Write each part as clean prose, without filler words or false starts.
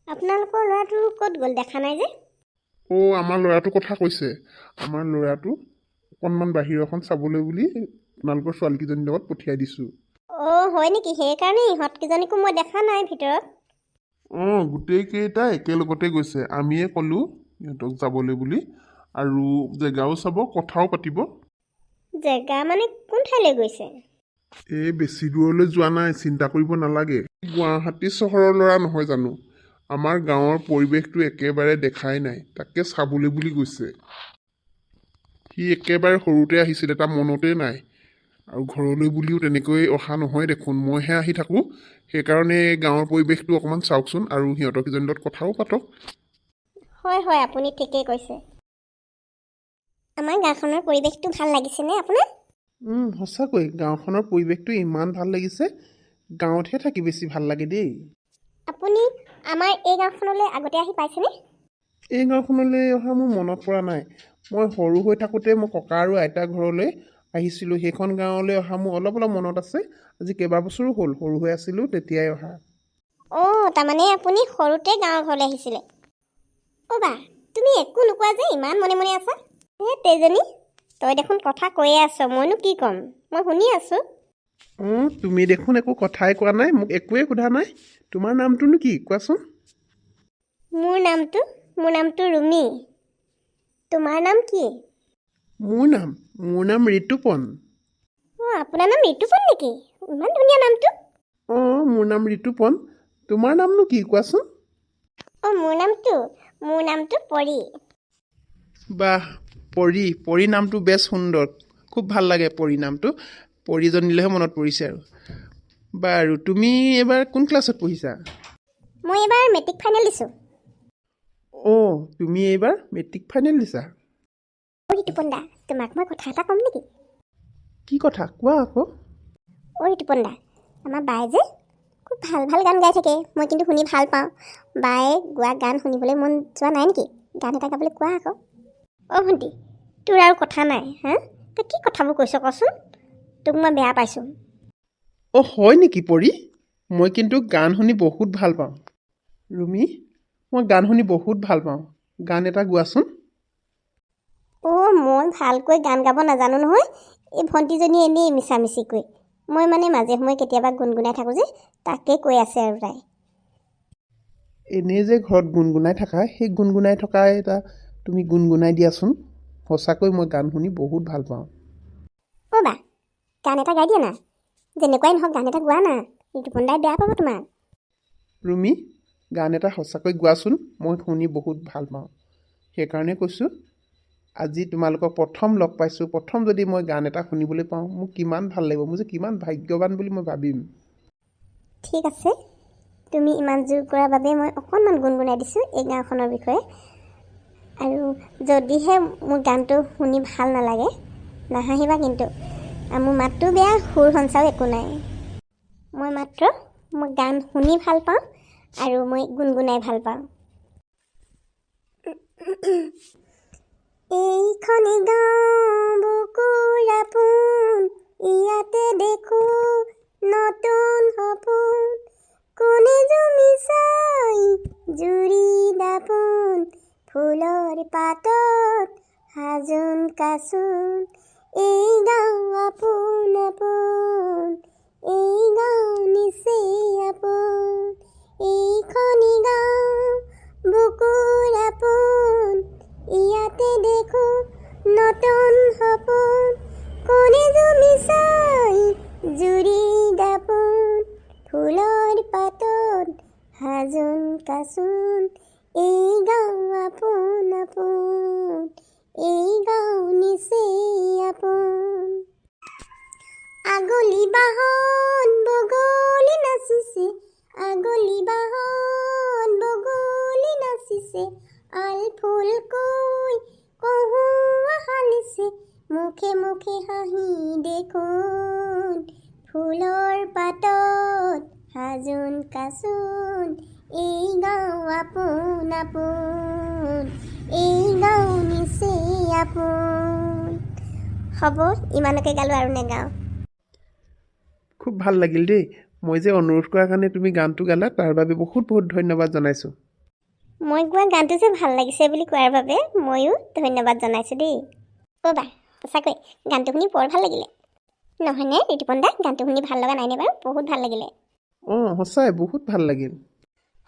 আপোনালোকৰ ল'ৰাটো ক'ত গ'ল, দেখা নাই যে? অ', আমাৰ ল'ৰাটোৰ কথা কৈছে? আমাৰ ল'ৰাটো অকণমান বাহিৰখন চাবলৈ বুলি আপোনালোকৰ ছোৱালীকেইজনীৰ লগত পঠিয়াই দিছোঁ। অঁ, হয় নেকি? সেইকাৰণে ইহঁতকেইজনীকো মই দেখা নাই ভিতৰত। অঁ, গোটেইকেইটা একেলগতে গৈছে। আমিয়ে ক'লোঁ ইহঁতক যাবলৈ বুলি। আৰু জেগাও চাব, কথাও পাতিব। জেগা মানে কোন ঠাইলৈ গৈছে? এই বেছি দূৰলৈ যোৱা নাই, চিন্তা কৰিব নালাগে। গুৱাহাটী চহৰৰ ল'ৰা নহয় জানো? আমাৰ গাঁৱৰ পৰিৱেশটো একেবাৰে দেখাই নাই, তাকে চাবলৈ বুলি গৈছে। সি একেবাৰে সৰুতে আহিছিলে, তাৰ মনতে নাই। আৰু ঘৰলৈ বুলিও তেনেকৈ অহা নহয় দেখোন, মইহে আহি থাকোঁ। সেইকাৰণে গাঁৱৰ পৰিৱেশটো অকণমান চাওকচোন আৰু সিহঁতৰ কেইজনীৰ লগত কথাও পাতক। হয় হয়, আপুনি ঠিকেই কৈছে। আমাৰ গাঁওখনৰ পৰিৱেশটো ভাল লাগিছেনে আপোনাৰ? সঁচাকৈ গাঁওখনৰ পৰিৱেশটো ইমান ভাল লাগিছে। গাঁৱতহে থাকি বেছি ভাল লাগে দেই। আপুনি আমাৰ এই গাঁওখনলৈ আগতে আহি পাইছেনে? এই গাঁওখনলৈ অহা মোৰ মনত পৰা নাই। মই সৰু হৈ থাকোঁতে মই ককা আৰু আইতাৰ ঘৰলৈ আহিছিলোঁ। সেইখন গাঁৱলৈ অহা মোৰ অলপ অলপ মনত আছে। আজি কেইবাবছৰো হ'ল, সৰু হৈ আছিলোঁ তেতিয়াই অহা। অঁ, তাৰমানে আপুনি সৰুতে গাঁৱৰ ঘৰলৈ আহিছিলে। অ' বা, তুমি একো নোকোৱা যে, ইমান মনে মনে আছা? এই তেজনী, তই দেখোন কথা কৈয়ে আছ, মইনো কি ক'ম? মই শুনি আছোঁ। অঁ, তুমি দেখোন একো কথাই কোৱা নাই, মোক একোৱেই সোধা নাই। তোমাৰ নামটোনো কি, কোৱাচোন? মোৰ নামটো ৰুমি। তোমাৰ নাম কি? মোৰ নাম ঋতুপন। অঁ, আপোনাৰ নাম ঋতুপন নেকি? ইমান ধুনীয়া নামটো। অঁ, মোৰ নাম ঋতুপন। তোমাৰ নামনো কি, কোৱাচোন? অঁ, মোৰ নামটো পৰী। বাহ, পৰী! পৰী নামটো বেছ সুন্দৰ, খুব ভাল লাগে পৰী নামটো। পৰীজনীলৈহে মনত পৰিছে আৰু। বাৰু, তুমি এইবাৰ কোন ক্লাছত পঢ়িছা? মই এইবাৰ মেট্ৰিক ফাইনেল দিছোঁ। অঁ, তুমি এইবাৰ মেট্ৰিক ফাইনেল দিছা? অ' ঋতুপন দা, তোমাক মই কথা এটা ক'ম নেকি? কি কথা, কোৱা আকৌ। অ' ঋতুপন দা, আমাৰ বায়ে যে খুব ভাল ভাল গান গাই থাকে, মই কিন্তু শুনি ভাল পাওঁ। বায়ে গোৱা গান শুনিবলৈ মন যোৱা নাই নেকি? গান এটা গাবলৈ কোৱা আকৌ। অ' ভণ্টি, তোৰ আৰু কথা নাই হা? তই কি কথাবোৰ কৈছ কচোন? তোক মই বেয়া পাইছোঁ। অঁ, হয় নেকি পৰী? মই কিন্তু গান শুনি বহুত ভাল পাওঁ। ৰুমি, মই গান শুনি বহুত ভাল পাওঁ। গান এটা গোৱাচোন। অ', মই ভালকৈ গান গাব নাজানো নহয়। এই ভণ্টিজনী এনেই মিছামিছিকৈ, মই মানে মাজে সময়ে কেতিয়াবা গুণগুণাই থাকোঁ যে, তাকে কৈ আছে আৰু তাই। এনেই যে ঘৰত গুণগুণাই থাকা, সেই গুণগুণাই থকা এটা তুমি গুণগুণাই দিয়াচোন। সঁচাকৈ মই গান শুনি বহুত ভাল পাওঁ। অ' বা, গান এটা গাই দিয়া না। যেনেকুৱাই নহওক, গান এটা গোৱা না। ঋতুপন দাই বেয়া পাব তোমাক। ৰুমি, গান এটা সঁচাকৈ গোৱাচোন। মই শুনি বহুত ভাল পাওঁ, সেইকাৰণে কৈছোঁ। আজি তোমালোকক প্ৰথম লগ পাইছোঁ। প্ৰথম যদি মই গান এটা শুনিবলৈ পাওঁ, মোক কিমান ভাল লাগিব! মোৰ যে কিমান ভাগ্যৱান বুলি মই ভাবিম। ঠিক আছে, তুমি ইমান জোৰ কৰাৰ বাবে মই অকণমান গুণগুণাই দিছোঁ এই গাঁওখনৰ বিষয়ে। আৰু যদিহে মোৰ গানটো শুনি ভাল নালাগে, নাহাঁহিবা কিন্তু। আৰু মোৰ মাতটো বেয়া, সুৰ সঞ্চাও একো নাই। মই মাত্ৰ মই গান শুনি ভাল পাওঁ আৰু মই গুণগুণাই ভাল পাওঁ। এইখনি গাঁও বুকুৰ আপোন, ইয়াতে দেখো নতুন সপোন। কোনে জুমি চাই জুৰি দাপোন, ফুলৰ পাতত সাজোন কাচোন। এই গাঁও আপোন আপোন, এই গাঁও নিচেই আপোন। এইখনি গাঁও বুকুৰ আপোন, ইয়াতে দেখো নতুন সপোন। কোনে জুমি চাই জুৰি দাপোন, ফুলৰ পাতত সাজোন কাচোন। এই গাঁও আপোন আপোন, এই গাঁও নিচেই আপোন। আগলি বাহন বগলী নাচিছে, আগলি বাহন বগলী নাচিছে, আল ফুলকৈ কহুৱা হালিছে। মুখে মুখে হাঁহি দেখোন, ফুলৰ পাতত সাজোন কাচোন। এই গাঁও আপোন আপোন, এই গাঁও নিচেই আপোন। হ'ব, ইমানকে গালোঁ, আৰু নেগাওঁ। খুব ভাল লাগিল দেই। মই যে অনুৰোধ কৰাৰ কাৰণে তুমি গানটো গালা, তাৰ বাবে বহুত বহুত ধন্যবাদ জনাইছোঁ। মই গোৱা গানটো যে ভাল লাগিছে বুলি কোৱাৰ বাবে ময়ো ধন্যবাদ জনাইছোঁ দেই। অ' বা, সঁচাকৈ গানটো শুনি বৰ ভাল লাগিলে নহয়নে ঋতুপন দা? গানটো শুনি ভাল লগা নাইনে বাৰু? বহুত ভাল লাগিলে। অঁ, সঁচাই বহুত ভাল লাগিল।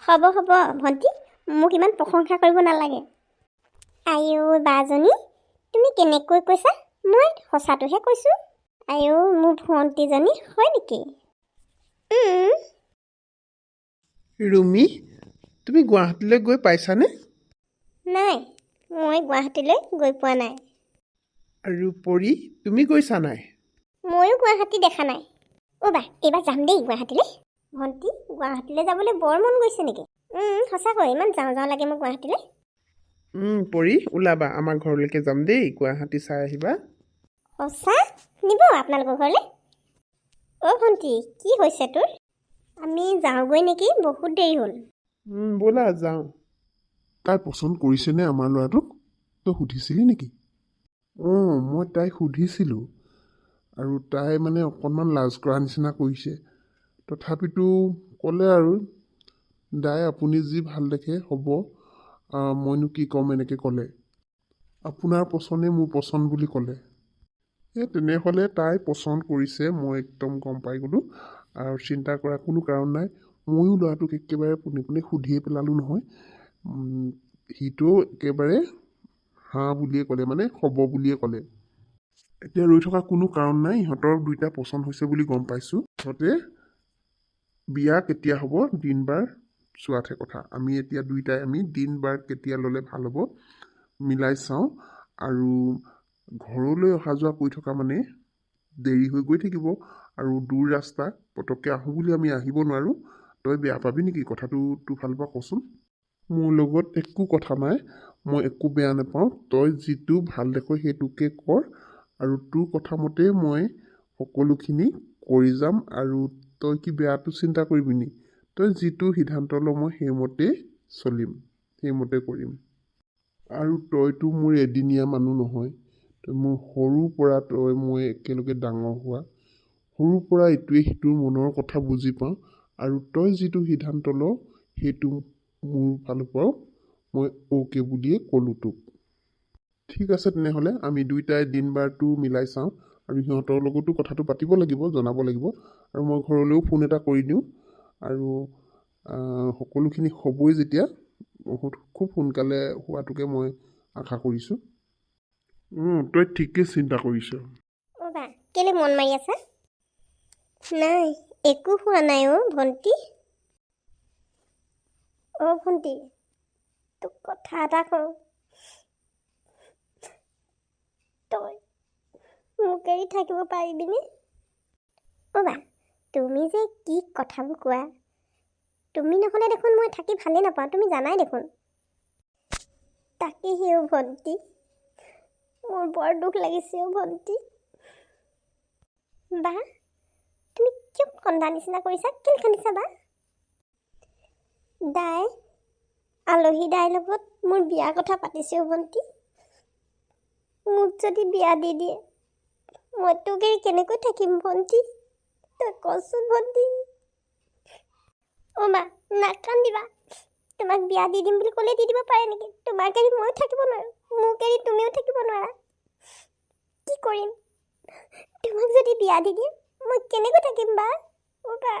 হ'ব হ'ব ভণ্টি, মোক ইমান প্ৰশংসা কৰিব নালাগে। আইঔ বাজনী, তুমি কেনেকৈ কৈছা? মই সঁচাটোহে কৈছোঁ। আইঔ মোৰ ভণ্টিজনী হয় নেকি? ৰুমি, তুমি গুৱাহাটীলৈ গৈ পাইছানে? নাই, মই গুৱাহাটীলৈ গৈ পোৱা নাই। আৰু পৰি, তুমি গৈছা নাই? ময়ো গুৱাহাটী দেখা নাই। অ' বা, এইবাৰ যাম দেই গুৱাহাটীলৈ। ভণ্টি, গুৱাহাটীলৈ যাবলৈ বৰ মন গৈছে নেকি? সঁচাকৈ ইমান যাওঁ যাওঁ লাগে মোক গুৱাহাটীলৈ। পৰি, ওলাবা, আমাৰ ঘৰলৈকে যাম দেই, গুৱাহাটী চাই আহিবা। সঁচা নিব আপোনালোকৰ ঘৰলৈ? অ' ভণ্টি, কি হৈছে তোৰ? আমি যাওঁগৈ নেকি, বহুত দেৰি হ'ল। ব'লা যাওঁ। তাই পচন্দ কৰিছেনে আমাৰ ল'ৰাটোক? তই সুধিছিলি নেকি? অঁ, মই তাইক সুধিছিলোঁ আৰু তাই মানে অকণমান লাজ কৰা নিচিনা কৰিছে। তথাপিতো ক'লে আৰু, দাই আপুনি যি ভাল দেখে হ'ব, মইনো কি ক'ম, এনেকৈ ক'লে। আপোনাৰ পচন্দে মোৰ পচন্দ বুলি ক'লে। এই তেনেহ'লে তাই পচন্দ কৰিছে, মই একদম গম পাই গ'লোঁ। আৰু চিন্তা কৰাৰ কোনো কাৰণ নাই। ময়ো ল'ৰাটোক একেবাৰে পোনে পোনে সুধিয়ে পেলালোঁ নহয়। সিটো একেবাৰে হাঁ বুলিয়ে ক'লে, মানে হ'ব বুলিয়ে ক'লে। এতিয়া ৰৈ থকা কোনো কাৰণ নাই, ইহঁতৰ দুইটা পচন্দ হৈছে বুলি গম পাইছোঁ। ইহঁতে বিয়া কেতিয়া হ'ব দিন বাৰ চোৱাতহে কথা। আমি এতিয়া দুইটাই আমি দিন বাৰ কেতিয়া ল'লে ভাল হ'ব মিলাই চাওঁ। আৰু ঘৰলৈ অহা যোৱা কৰি থকা মানে দেৰি হৈ গৈ থাকিব আৰু দূৰ ৰাস্তা, পটককৈ আহোঁ বুলি আমি আহিব নোৱাৰোঁ। তই বেয়া পাবি নেকি কথাটো? তোৰ ফালৰ পৰা কচোন। মোৰ লগত একো কথা নাই, মই একো বেয়া নাপাওঁ। তই যিটো ভাল দেখ সেইটোকে কৰ আৰু তোৰ কথা মতেই মই সকলোখিনি কৰি যাম। আৰু তই কি বেয়াটো চিন্তা কৰিবি নি? তই যিটো সিদ্ধান্ত ল মই সেইমতেই চলিম, সেইমতে কৰিম। আৰু তইতো মোৰ এদিনীয়া মানুহ নহয়, তই মোৰ সৰুৰ পৰা, তই মই একেলগে ডাঙৰ হোৱা, সৰুৰ পৰা ইটোৱে সিটোৰ মনৰ কথা বুজি পাওঁ। আৰু তই যিটো সিদ্ধান্ত ল সেইটো মোৰ ফালৰ পৰাও মই অ'কে বুলিয়ে ক'লোঁ তোক। ঠিক আছে, তেনেহ'লে আমি দুইটাই দিন বাৰটো মিলাই চাওঁ আৰু সিহঁতৰ লগতো কথাটো পাতিব লাগিব, জনাব লাগিব। আৰু মই ঘৰলৈও ফোন এটা কৰি দিওঁ। আৰু সকলোখিনি হ'বই যেতিয়া, বহুত খুব সোনকালে হোৱাটোকে মই আশা কৰিছোঁ। তই ঠিকেই চিন্তা কৰিছ। অ' বা, কেলৈ মন মাৰি আছা? নাই, একো হোৱা নাই অ' ভণ্টি। অ' ভণ্টি, তোক কথা এটা কওঁ, তই মোক এৰি থাকিব পাৰিবিনে? অ' বা, তুমি যে কি কথাবোৰ কোৱা, তুমি নহ'লে দেখোন মই থাকি ভালেই নাপাওঁ, তুমি জানাই দেখোন। তাকেহে অ' ভণ্টি, মোৰ বৰ দুখ লাগিছে অ' ভণ্টি। বা, তুমি কিয় কন্দা নিচিনা কৰিছা? কেলৈ কান্দিছা বা? দাই, আলহী দাইৰ লগত মোৰ বিয়াৰ কথা পাতিছে অ' ভণ্টি। মোক যদি বিয়া দি দিয়ে, মই তোক এৰি কেনেকৈ থাকিম ভণ্টি? তই কচোন ভণ্টি। অ' মা, নাকান্দিবা। তোমাক বিয়া দি দিম বুলি ক'লে দি দিব পাৰে নেকি? তোমাক এৰি ময়ো থাকিব নোৱাৰোঁ, মোক এৰি তুমিও থাকিব নোৱাৰা। কি কৰিম? তোমাক যদি বিয়া দি দিয়ে মই কেনেকৈ থাকিম বা? অ' বা,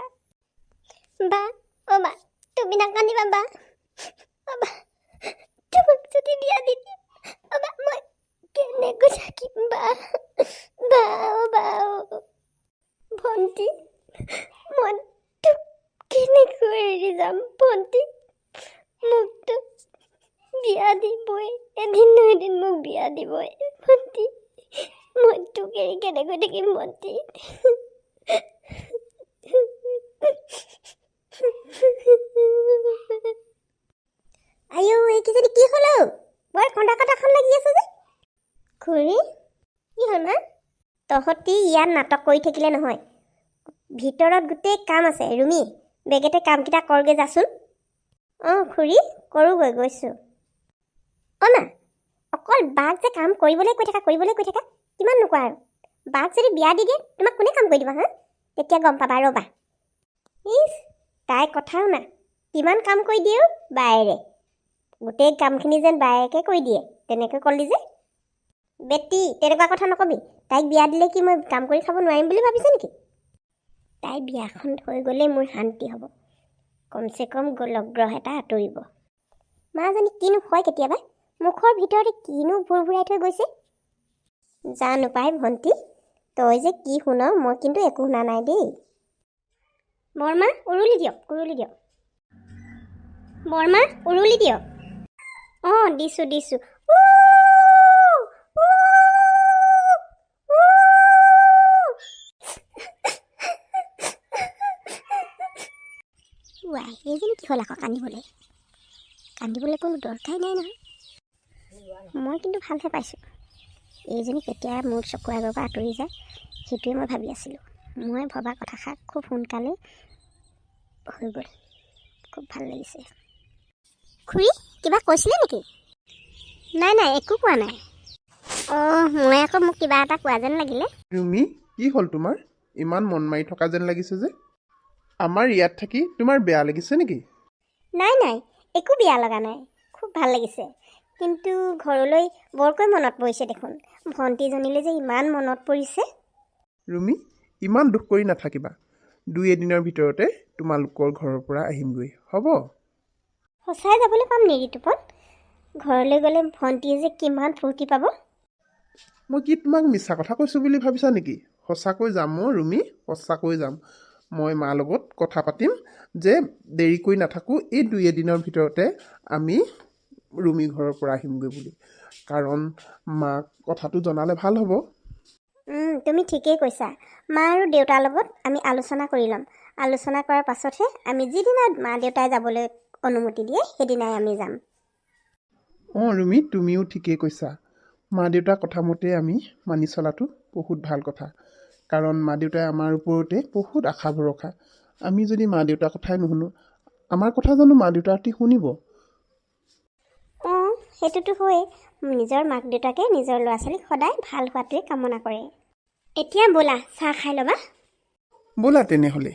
বা, অ' বা, তুমি নাকান্দিবা বা। অ' বা, তোমাক যদি বিয়া দি দিয়ে, অ' বা, মই কেনেকৈ থাকিম বা? বা, অ' বা, অ' ভণ্টি, মই তোক কেনেকৈ এৰি যাম ভণ্টি? মোকতো বিয়া দিবই, এদিন নহয় এদিন মোক বিয়া দিবই ভণ্টি। মই তোক এৰি কেনেকৈ থাকিম ভণ্টি? আইঔ, এইকেইজনী কি হ'ল অ'? বৰ কন্দা কটাখন লাগি আছে যে। খুৰী, কি হ'ল মা? তহঁতি ইয়াত নাটক কৰি থাকিলে নহয়, ভিতৰত গোটেই কাম আছে। ৰুমি, বেগেতে কামকেইটা কৰগৈ যাচোন। অঁ খুৰী, কৰোঁগৈ, গৈছোঁ। অ' মা, অকল বাক যে কাম কৰিবলৈ কৈ থাকা, কৰিবলৈ কৈ থাকা, কিমান নোকোৱা আৰু? বাক যদি বিয়া দি দিয়ে তোমাক কোনে কাম কৰি দিব হা? তেতিয়া গম পাবা ৰ'বা। ইছ, তাই কথাও না, কিমান কাম কৰি দিয়ে অ' বায়েৰে। গোটেই কামখিনি যেন বায়েকে কৰি দিয়ে তেনেকৈ ক'লি যে। বেটি, তেনেকুৱা কথা নক'বি। তাইক বিয়া দিলে কি মই কাম কৰি খাব নোৱাৰিম বুলি ভাবিছ নেকি? তাইৰ বিয়াখন হৈ গ'লেই মোৰ শান্তি হ'ব, কমচে কম লগ্ৰহ এটা আঁতৰিব। মাজনী কিনো হয়, কেতিয়াবা মুখৰ ভিতৰতে কিনো ভোৰ ভোৰাই থৈ গৈছে জানো পাই। ভণ্টি, তই যে কি শুন, মই কিন্তু একো শুনা নাই দেই। বৰমা, উৰুলি দিয়ক, উৰুলি দিয়ক। বৰমা, উৰুলি দিয়ক। অঁ, দিছোঁ দিছোঁ। উ, উ, উ। ৱাই, এইজনী কি হ'ল আকৌ কান্দিবলৈ? কান্দিবলৈ কোনো দৰকাৰেই নাই নহয়। মই কিন্তু ভালহে পাইছোঁ। এইজনী কেতিয়া মোৰ চকুৰ আগৰ পৰা আঁতৰি যায়, সেইটোৱে মই ভাবি আছিলোঁ। মই ভবা কথাষাৰ খুব সোনকালেই হৈ গ'ল, খুব ভাল লাগিছে। খুৰী, কিবা কৈছিলে নেকি? নাই নাই, একো কোৱা নাই। অঁ, মই আকৌ মোক কিবা এটা কোৱা যেন লাগিলে। ৰুমি, কি হ'ল তোমাৰ? ইমান মন মাৰি থকা যেন লাগিছে যে। আমাৰ ইয়াত থাকি তোমাৰ বেয়া লাগিছে নেকি? নাই নাই, একো বেয়া লগা নাই, খুব ভাল লাগিছে। কিন্তু ঘৰলৈ বৰকৈ মনত পৰিছে দেখোন। ভণ্টিজনীলৈ যে ইমান মনত পৰিছে। ৰুমি, ইমান দুখ কৰি নাথাকিবা। দুই এদিনৰ ভিতৰতে তোমালোকৰ ঘৰৰ পৰা আহিমগৈ, হ'ব? সঁচাই যাবলৈ পাম নি ঋতুপন? ঘৰলৈ গ'লে ভণ্টিয়ে যে কিমান ফূৰ্তি পাব। মই কি তোমাক মিছা কথা কৈছোঁ বুলি ভাবিছা নেকি? সঁচাকৈ যাম অ' ৰুমি, সঁচাকৈ যাম। মই মাৰ লগত কথা পাতিম যে দেৰি কৰি নাথাকোঁ, এই দুই এদিনৰ ভিতৰতে আমি ৰুমি ঘৰৰ পৰা আহিমগৈ বুলি। কাৰণ মাক কথাটো জনালে ভাল হ'ব। তুমি ঠিকেই কৈছা। মা আৰু দেউতাৰ লগত আমি আলোচনা কৰি ল'ম। আলোচনা কৰাৰ পাছতহে আমি যিদিনা মা দেউতাই যাবলৈ অনুমতি দিয়ে, সেইদিনাই আমি যাম। অঁ ৰুমি, তুমিও ঠিকেই কৈছা। মা দেউতাৰ কথা মতে আমি মানি চলাটো বহুত ভাল কথা। কাৰণ মা দেউতাই আমাৰ ওপৰতে বহুত আশা ভৰসা। আমি যদি মা দেউতাৰ কথাই নুশুনো, আমাৰ কথা জানো মা দেউতাহঁতি শুনিব? অঁ, সেইটোতো হয়েই। নিজৰ মাক দেউতাকে নিজৰ ল'ৰা ছোৱালীক সদায় ভাল হোৱাটোৱে কামনা কৰে। এতিয়া ব'লা, চাহ খাই ল'বা। ব'লা তেনেহ'লে।